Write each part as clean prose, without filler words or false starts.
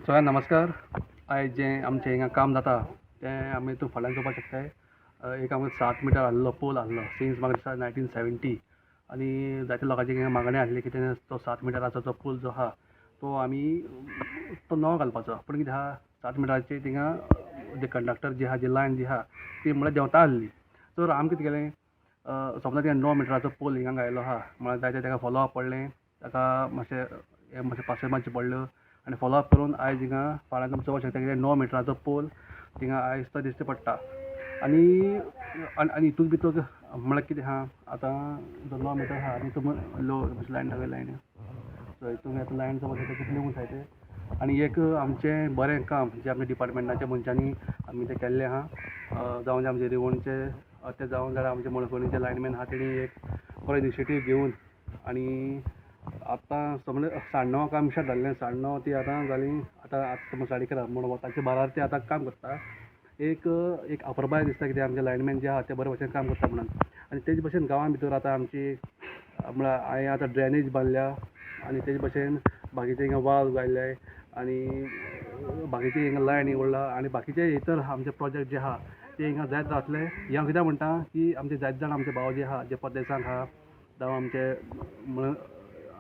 सगळ्यांक नमस्कार. आयज जें आमचें हिंगा काम जाता तें आमी तूं फाटल्यान चोवपाक शकताय. एक आमकां 7 मिटर आहलो पोल आहलो सिन्स म्हाका दिसता 1970 आनी जायते लोकांची हिंगा मागणी आहली की तें तो 7 मिटराचो जो पोल जो आहा तो आमी तो नवो घालपाचो. पूण कितें आहा, 7 मिटराचे थिंगा जे कंडक्टर जी आहा, जी लायन जी आहा, ती म्हळ्यार देंवता आहली. तर आमी कितें केलें, समजा थिंगा 9 मिटराचो पोल हिंगा घायलो आहा म्हळ्यार जायते ताका फॉलो अप पडलें, ताका मातशें हें मातशें पासय मारची पडल्यो आनी फॉलो अप करून आयज हिंगा फाल्यां तुमी चोवपाक शकता कितें 9 मिटराचो पोल थिंगा आयज तो दिश्टी पडटा. आनी आनी हितून भितर म्हळ्यार कितें आहा, आतां जो 9 मिटर आहा आनी तुमी लो लायन दाखय लायन. सो हितून आतां लायन चोवपाक शकता कितली उंच आहा ते. आनी एक आमचें बरें काम जें आमच्या डिपार्टमेंटाच्या मनशांनी आमी तें केल्लें आहा, जावं तें आमचे रिवणचे तें जावं जाल्यार आमचे मणगणेचे लायनमॅन आहा, तेणी एक बरो इनिशिएटीव घेवन आनी आतां समज 9:30 काम स्टार्ट जाल्लें, 9:30 ती आतां जालीं, आतां आतां 11:30 म्हूण वताच्या बारार ते आतां काम करता. एक एक अप्रुपाय दिसता कितें आमचे लायनमॅन जे आहा ते बरे भशेन काम करता म्हणून. आनी तेज भशेन गांवां भितर आतां आमची म्हळ्यार हांवें आतां ड्रेनेज बांदल्या आनी तेज भशेन बाकीचे हिंगा वाल्व घायले आनी बाकीचे हिंगा लायन ओडला आनी बाकीचे इतर आमचे प्रोजेक्ट जे आहा ते हिंगा जायत रावतले. हें हांव कित्याक म्हणटा की आमचे जायते जाण आमचे भाव जे आहा, जे परदेसांत आहा, जावं आमचे म्हण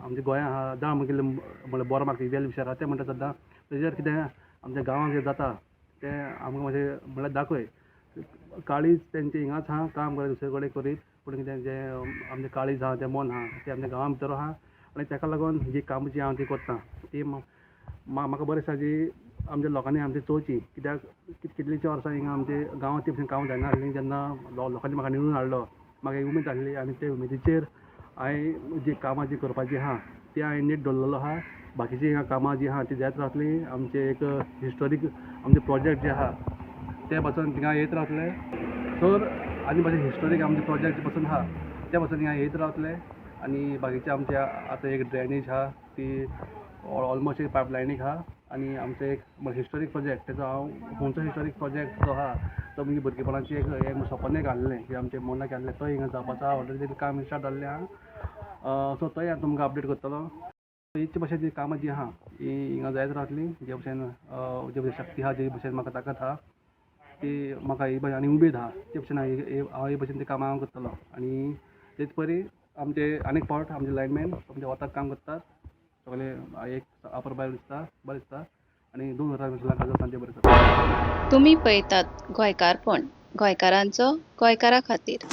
आमच्या गोंया आहा, जावं आमगेले म्हणल्यार बरो म्हाका वेल विशर आहा, ते म्हणटा सद्दां तेजेर कितें आमच्या गांवांत कितें जाता तें आमकां मातशें म्हणल्यार दाखय. काळीज तेंचें हिंगाच आहा, काम करीत दुसरे कडेन करीत, पूण कितें जें आमचें काळीज आहा, तें मन आहा, तें आमच्या गांवां भितर आहा. आनी ताका लागून जी कामां जी हांव ती करता ती म्हाका बरें दिसता जी आमच्या लोकांनी आमची चोवची. कित्याक कितलींशीं वर्सां हिंगा आमचे गांवांत ती भशेन कामां जायना आसलीं. जेन्ना लोकांनी म्हाका निवडून हाडलो, म्हाका एक उमेद आसली आनी ते उमेदीचेर हांवें जी कामां जी करपाची आहा ती हांवें नीट दवरलेलो आहा. बाकीचीं हिंगा कामां जीं आहा ती जायत रावतलीं. आमचे एक हिस्टोरीक आमचे प्रोजेक्ट जे आहा ते पासून थिंगा येयत रावतले. तर आनी मातशें हिस्टोरीक आमचे प्रोजेक्ट पासून आहा ते पासून हिंगा येयत रावतले. आनी बाकीचे आमचे आतां एक ड्रेनेज आहा ती ऑलमोस्ट एक पायपलायनीक आहा. आनी आमचे एक हिस्टोरीक प्रोजेक्ट तेजो हांव खंयचो हिस्टोरीक प्रोजेक्ट जो आहा तो म्हणजे भुरगेपणाची एक हें सपन एक आहलें की आमचें मनाक आहलें, तो हिंगा जावपाचो आहा. ऑलरेडी काम स्टार्ट जाल्लें आहा, सो तोय हांव तुमकां अपडेट करतलो. हेच भशेन जी कामां जी आहा ती हिंगा जायत रावतलीं. जे भशेन जे भशेन शक्ती आहा, जे भशेन म्हाका ताकत आहा, ती म्हाका ही भशेन आनी उमेद आहा, ते भशेन हांव हे भशेन ती कामां हांव करतलो. आनी तेच परी आमचे आनीक फावट आमचे लायनमॅन आमच्या वताक काम करतात सगळे, एक अप्रुपाय दिसता, बरें दिसता. आनी 2000 सामकें बरें करता. तुमी पळयतात गोंयकारपण, गोंयकारांचो गोंयकारा खातीर.